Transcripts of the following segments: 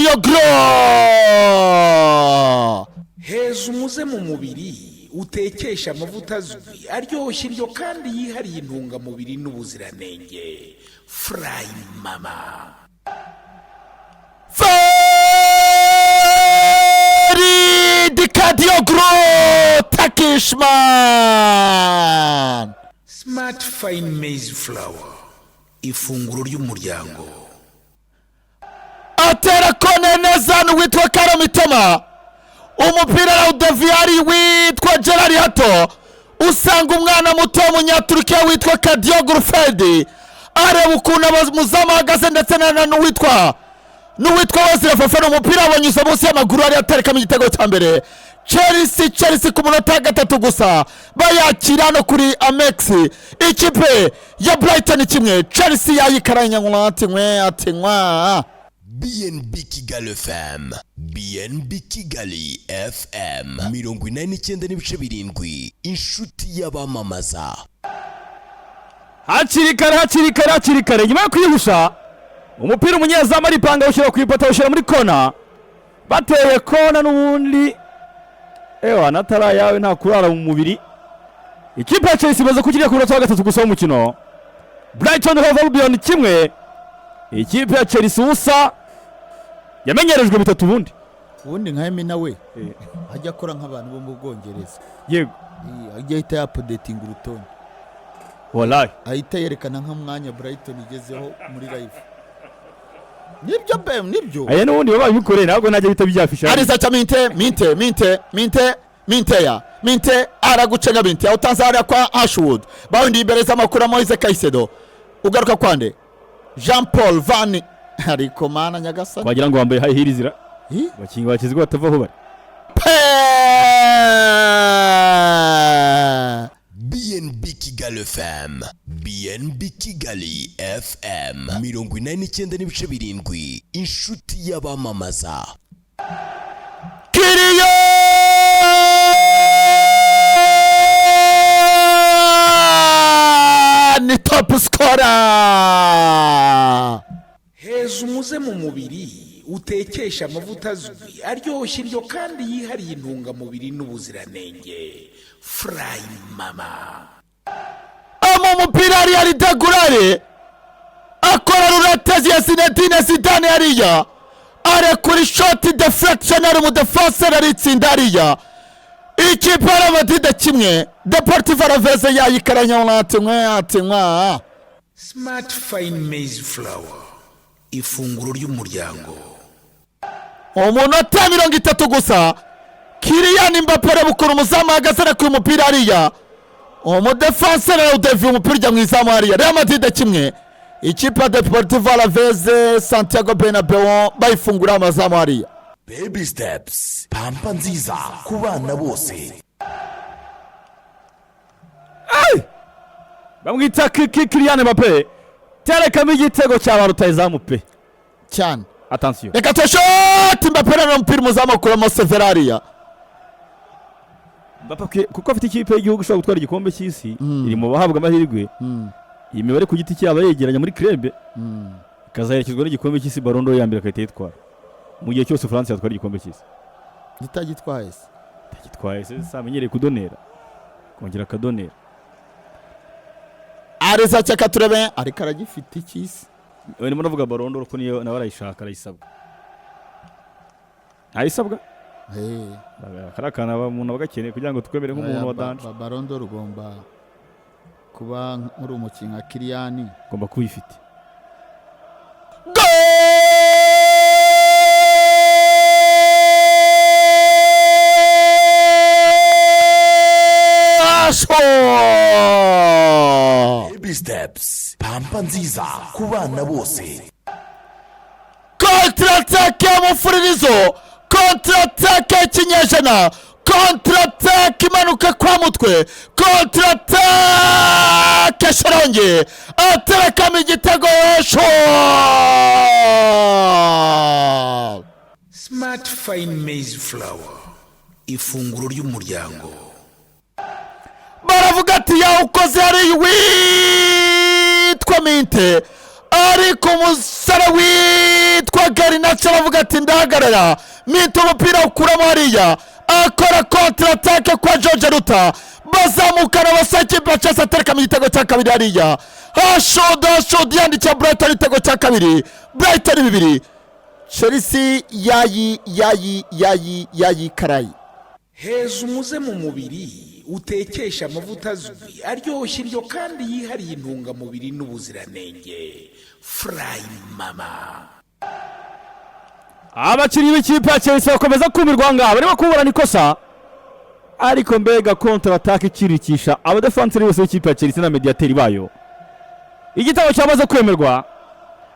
Kadioglu. Heza umuze mu mubiri, utekesha amavuta azwi, aryoshya indyo kandi yihariye intungamubiri n'ubuziranenge. Furayi Mama. Feridi Kadioglu, Turkish man. Smart Fine Maize Flour, ifunguro ry'umuryango. Atera kone neza witwa Karo Mitoma, umupira arawudeviyari witwa Gerard Hato, usanga umwana muto w'umunyaturukiya witwa Kadioglu Ferdi, areba ukuntu umuzamu ahagaze ndetse n'uwitwa Wesley Fofana. Umupira wanyuze munsi y'amaguru, yari aterekamo igitego cya mbere. Chelsea, Chelsea ku munota wa 3 gusa bayakira no kuri Amex. Ikipe ya Brighton 1, Chelsea yayikaranya ngo ati nkwe ati nkwa. BNB Kigali FM, BNB Kigali FM 89.7, inshuti y'abamamaza. Hakiri kare, hakiri kare, hakiri kare, nyuma yo kwihusha umupira, umunyezamu aripanga, awushyira ku ipoto, awushyira muri kona. Bateye kona n'ubundi, ewa natara yawe nta kurara mu mubiri. Ikipe ya Chelsea imaze kukiriya ku munota wa 3 gusa w'umukino. Brighton Hove Albion 1, ikipe ya Chelsea 0. Yamenyerejwe bitatu ubundi. Ubundi nka Emi nawe ajya akora nk'abantu bo mu Bwongereza. Ajya ahita yaupdatinga urutonde. Wallahi. Ahita yerekana nk'umwanya Brighton igezeho muri live. Nibyo be, nibyo. Aya n'ubundi baba babikoreye, ntabwo najya bita byafisha. Ariza cha Minte, Minte, Minte, Minte, Minteya, Minte aragucenga, Minte awutanze hariya kwa Ashwood, bawundi imbere z'amakuru ya Moise Caicedo, ugaruka kwande Jean Paul Van, ariko mana nyagasani. Wagira ngo wambaye high heels ra. Hi? Abakinnyi bakizwa batava aho bari. Pe. BNB Kigali FM, BNB Kigali FM 89.7, inshuti y'abamamaza. Kylian, top scorer. Heza umuze mu mubiri, utekesha amavuta azwi, aryoshya indyo kandi yihariye intungamubiri n'ubuziranenge. Furayi Mama. Ama umupira hariya Ridagurare akora ruratezi ya Zinedine Zidane hariya, arekura ishoti, deflection, ari umudefenseri aritsinda hariya. Ikipe ya Real Madrid 1, Deportivo Alaves yayikaranya ati nkwe ati nkwa. Smart Fine Maize Flour, ifunguro ry'umuryango. Umunota 30 gusa, Kylian Mbappe areba ukuntu umuzamu ahagaze, arekuye umupira hariya, umudefenseri arawudeviye, umupira ujya mu izamu hariya. Real Madrid 1, ikipe ya Deportivo Alaves, Santiago Bernabeu bayifungura amazamu hariya. Baby Steps, pampa nziza ku bana bose. Bamwita Kylian Mbappe, terekamo igitego cya ba rutahizamu pe. Cyane. Attention. Reka tushoti, Mbappe rero umupira umuzamu akuramo Severa hariya. Mbappe kuko afite ikipe y'igihugu ishobora gutwara igikombe cy'isi, iri mu bahabwa amahirwe. Iyi mibare ku giti cyaba yegeranya muri club, ikazaherekezwa n'igikombe cy'isi, Ballon d'Or ya mbere agahita yitwara mu gihe cyose France yatwara igikombe cy'isi. Itagitwaye se? Itagitwaye se, samenyereye kudonera, kongera akadonera. Ariza cyaka turebe, ariko aragifite icy'isi. We ndimo ndavuga Ballon d'Or ko niyo nawe arayishaka, arayisabwa, ntayisabwa. Kariya kantu umuntu aba agakeneye kugira ngo twemere nk'umuntu wa danger. Ballon d'Or ugomba kuba uri umukinnyi nka Kylian. Ugomba kuba uyifite. Goal! Baby Steps, pampa nziza ku bana bose. Contre-attaque y'umufuririzo, contre-attaque y'ikinyejana, contre-attaque imanuka kwa mutwe, contre-attaque Sharongi aterekamo igitego sho. Smart Fine Maize Flour, ifunguro ry'umuryango. Baravuga ati yawukoze hariya witwa Minte, ariko umusore witwa Witwa Garnacho aravuga ati ndahagarara. Minte umupira ukuramo hariya, akora contre-attaque kwa George Ruta, bazamukana basa ikipe ya Chelsea, atereka mu gitego cya kabiri hariya. Hashod, Hashod yandikiye Brighton igitego cya kabiri. Brighton 2, Chelsea yayi yayi yayi yayi karayi. Heza umuze mu mubiri utekesha amavuta azwi, aryoshya indyo kandi yihariye intungamubiri n'ubuziranenge. Furayi Mama. Abakinnyi b'ikipe ya Chelsea bakomeza kumirwa ngaha, barimo kuburana ikosa, ariko mbega contre-attaque ikirikisha abadefanseri bose b'ikipe ya Chelsea na mediateri bayo. Igitego cyamaze kwemerwa.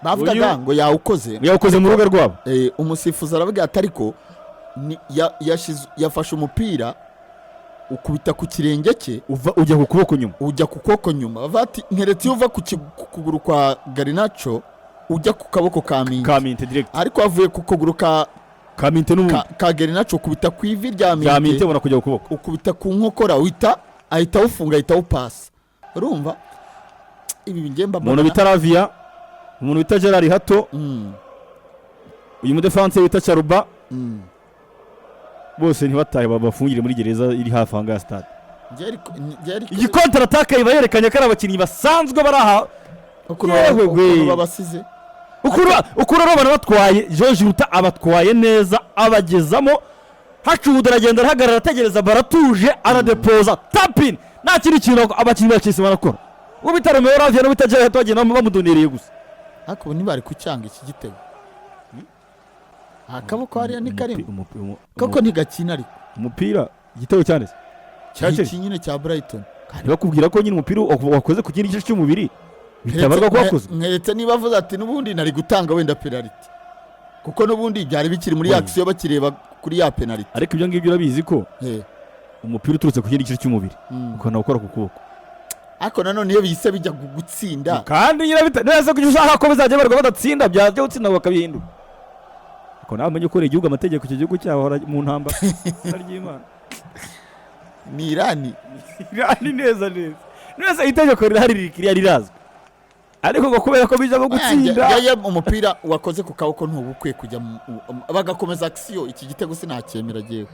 Bavugaga Uyu- ngo yawukoze. Yawukoze mu rugo rwabo. Umusifuzi aravuga ati ariko yafashe umupira ukubita ku kirenge cye, uva ujya ku kuboko nyuma. Ujya ku kuboko nyuma. Bavuga ati nkeretse iyo uva ku kuguru kwa Garnacho ujya ku kaboko ka Minte. Ka Minte direct. Ariko wavuye ku kuguru ka ka Minte n'ubundi. Ka Garnacho ukubita ku ivi rya rya Minte, Minte, ubona kujya ku kuboko. Ukubita ku nkokora, uhita ahita awufunga, ahita awupasa. Urumva ibi ngemba. Umuntu bita Lavia, umuntu bita Gerard Hato, uyu mudefanse wita Charuba, bose ntibatahe, babafungire muri gereza iri hafi aha ngaha ya stade. Iyi contre-attaque iba yerekanye ko ari abakinnyi basanzwe bari aha. Ukuntu Yewe we. Ukuntu babasize. Ukuntu abantu batwaye, George Ruta abatwaye neza, abagezamo hacubuda, aragenda arahagarara, ategereza, baratuje, aradepoza tap-in, nta kindi kintu abakinnyi ba Chelsea barakora. Uwo bita Romeo Lavia n'uwo bita Gerard Hato bagenda bamudondereye gusa. Ariko ubu ntibari kucyanga iki gitego, akaboko hariya ni karimo koko ntigakina ariko. Umupira igitego cyanditse cya iki Chelsea. Nyine cya Brighton. Kandi bakubwira ko nyine umupira wakoze ku kindi gice cy'umubiri bitabarwa ko wakoze. Nkeretse niba avuze ati n'ubundi nari gutanga wenda penaliti, kuko n'ubundi byari bikiri muri Oya. action bakireba kuri ya penaliti. Ariko ibyo ngibyo urabizi ko umupira uturutse ku kindi gice cy'umubiri ukabona gukora ku kuboko. Ariko nanone iyo bihise bijya gutsinda. Kandi nyine neza ko ushaka ko bizajya barwa badatsinda, byajya gutsinda bakabihindura. Ariko nawe umenye ko igihugu amategeko icyo gihugu cyabo ahora mu ntambara. Izina ry'Imana. Ni Irani. Irani neza neza neza, itegeko rirahari rikiriya rirazwi, ariko ngo kubera ko bijamo gutsinda. Njyewe umupira wakoze ku kaboko ntuba ukwiye kujya bagakomeza action. Iki gitego sinacyemera jyewe,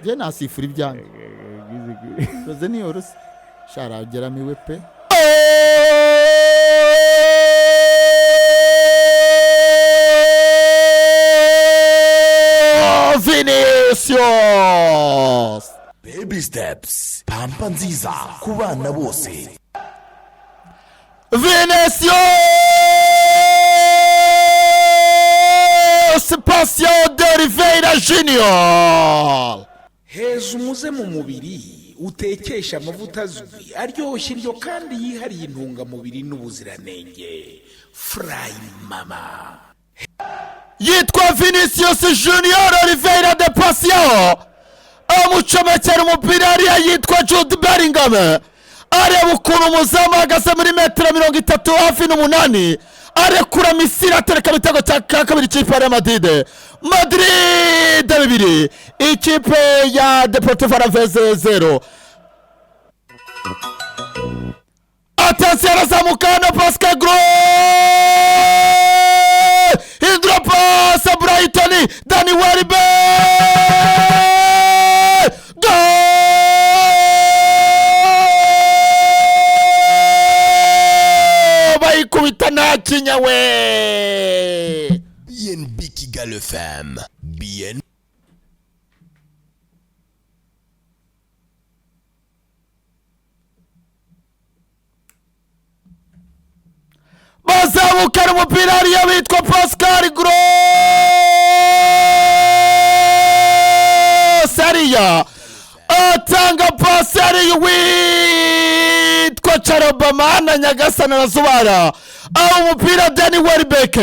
njyewe nasifura ibyanjye. Roze niyoroshye sharageramiwe pe. Vinicius. Baby Steps, pampa nziza ku bana bose. Vinicius Passion de Oliveira Junior. Heza umuze mu mubiri utekesha amavuta azwi, aryoshya indyo kandi yihariye intungamubiri n'ubuziranenge. Furayi Mama. Yitwa Vinicius Junior Oliveira de Passion, amucomekera umupira hariya yitwa Jude Bellingham, areba ukuntu umuzamu ahagaze muri metero 30 hafi n'umunani, arekura missile, atereka ibitego cya kabiri ikipe ya Real Madrid. Madrid 2, ikipe ya Deportivo Alaves 0. Attention, arazamuka hano Pascal Gross, hindura pasi Brighton, Dani Welbeck, goal! Bayikubita nta kinya we. BNB Kigali FM BN. Bazamukana umupira hariya bitwa Pascal Gross hariya, atanga pasi hariya witwa Carobamana Nyagasana arazubara aho umupira. Dani Welbeck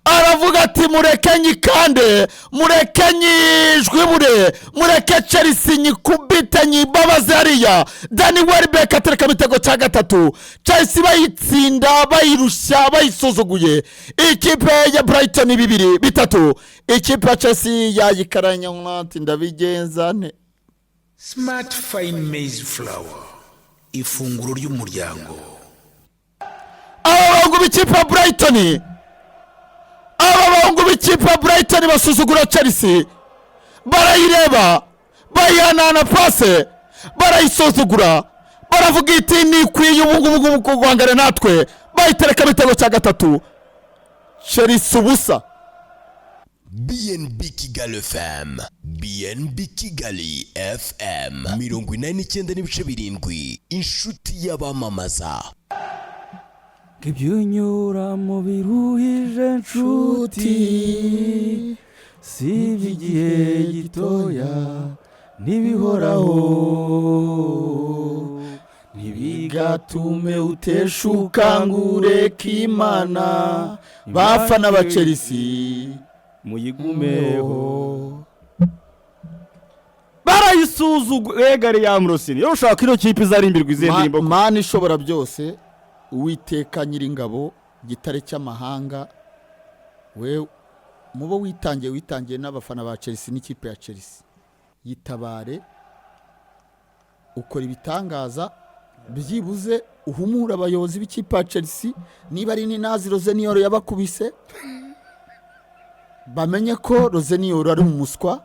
aravuga ati mureke nyikande, mureke nyijwibure, mureke Chelsea nyikubite nyibabaze. Hariya Dani Welbeck atereka ibitego cya gatatu, Chelsea bayitsinda, bayirushya, bayisuzuguye. Ikipe ya Brighton 2, 3, ikipe ya Chelsea yayikaranya ati ndabigenza nte? Smart Fine Maize Flour, ifunguro ry'umuryango. Aba bahungu b'ikipe ya Brighton. Abahungu b'ikipe ya Brighton basuzugura Chelsea, barayireba, bayihanahana pase, barayisuzugura, baravuga iti nikwiye ubu ngubu guhangana natwe. Bayitereka ibitego cya gatatu, Chelsea ubusa. BNB Kigali FM, BNB Kigali FM 89.7, inshuti y'abamamaza. Ibyo unyura mu biruhije nshuti si iby'igihe gitoya, ntibihoraho, ntibigatume uteshuka ngo ureke Imana. Bafana ba Chelsea, muyigumeho. Barayisuzuguye gari ya murosini iyo ushaka ino kipe izarimbirwa izihe ndirimbo? Mana ishobora byose, Uwiteka Nyiringabo, gitare cy'amahanga, we mubo witangiye, witangiye n'abafana ba Chelsea n'ikipe ya Chelsea, yitabare, ukora ibitangaza, byibuze uhumure abayobozi b'ikipe ya Chelsea. Niba ari ninazi Rosenior yabakubise, bamenye ko Rosenior ari umuswa.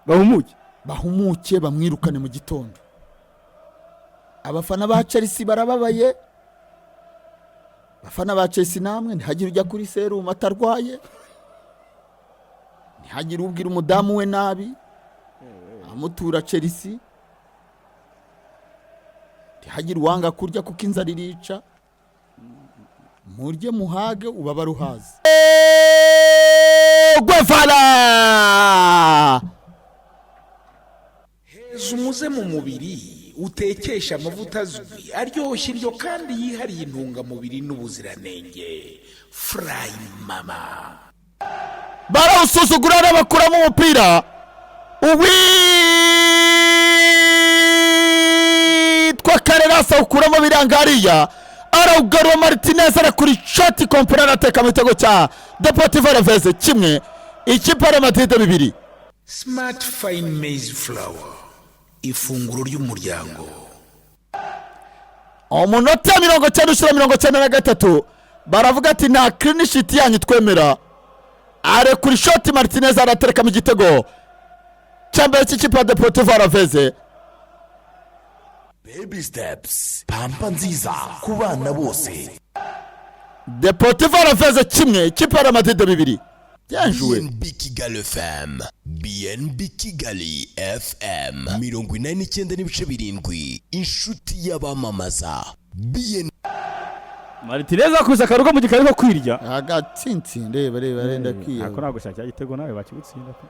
Bahumuke. Bahumuke, bamwirukane mu gitondo. Abafana ba Chelsea barababaye. Abafana ba Chelsea namwe, ntihagire ujya kuri serumu atarwaye, ntihagire ubwira umudamu we nabi amutura Chelsea, ntihagire uwanga kurya kuko inzara irica. Murye muhage, ubabare uhaze. Guevara. Heza umuze mu mubiri utekesha amavuta azwi, aryoshya indyo kandi yihariye intungamubiri n'ubuziranenge. Furayi Mama. Barawusuzugura, bakuramo umupira. Uwitwa Karerasa awukuramo birangariya, arawugarura. Martinez arakura ishoti, kompera, arateka mu gitego cya Deportivo Alaves. 1, ikipe ya Madrid 2. Smart Fine Maize Flour, ifunguro ry'umuryango. Umunota 90 ushyira 93, baravuga ati nta clean sheet yanyu twemera. Arekura ishoti, Martinez aratereka mu gitego cya mbere cy'ikipe ya Deportivo Alaves. Baby Steps, pampa nziza ku bana bose. Deportivo Alaves 1, ikipe ya Madrid 2. Byanjuwe. BNB Kigali FM, BNB Kigali FM 89.7, inshuti y'abamamaza. BN Martinez akubise akarugo mu gikari ko kwirya. Agatsinsi, reba, reba, renda. Ariko Kwiyahura. ntabwo cya gitego nawe bakigutsinda pe.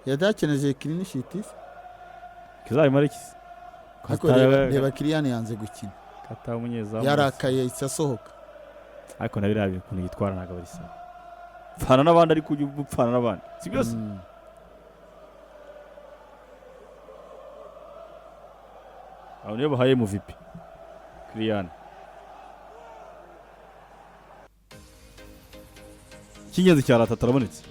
Yadakeneje clean sheet. Kizabimara iki se? Ariko reba, reba, Kylian yanze gukina. Kata umunyezamu. Yarakaye, yahise asohoka. Ariko na biriya ukuntu yitwara ntabwo ari sawa. Pfana n'abandi, ariko ujya upfana n'abandi si byose. Aho niyo bahaye MVP Kylian. Icy'ingenzi cya ratatu arabonetse.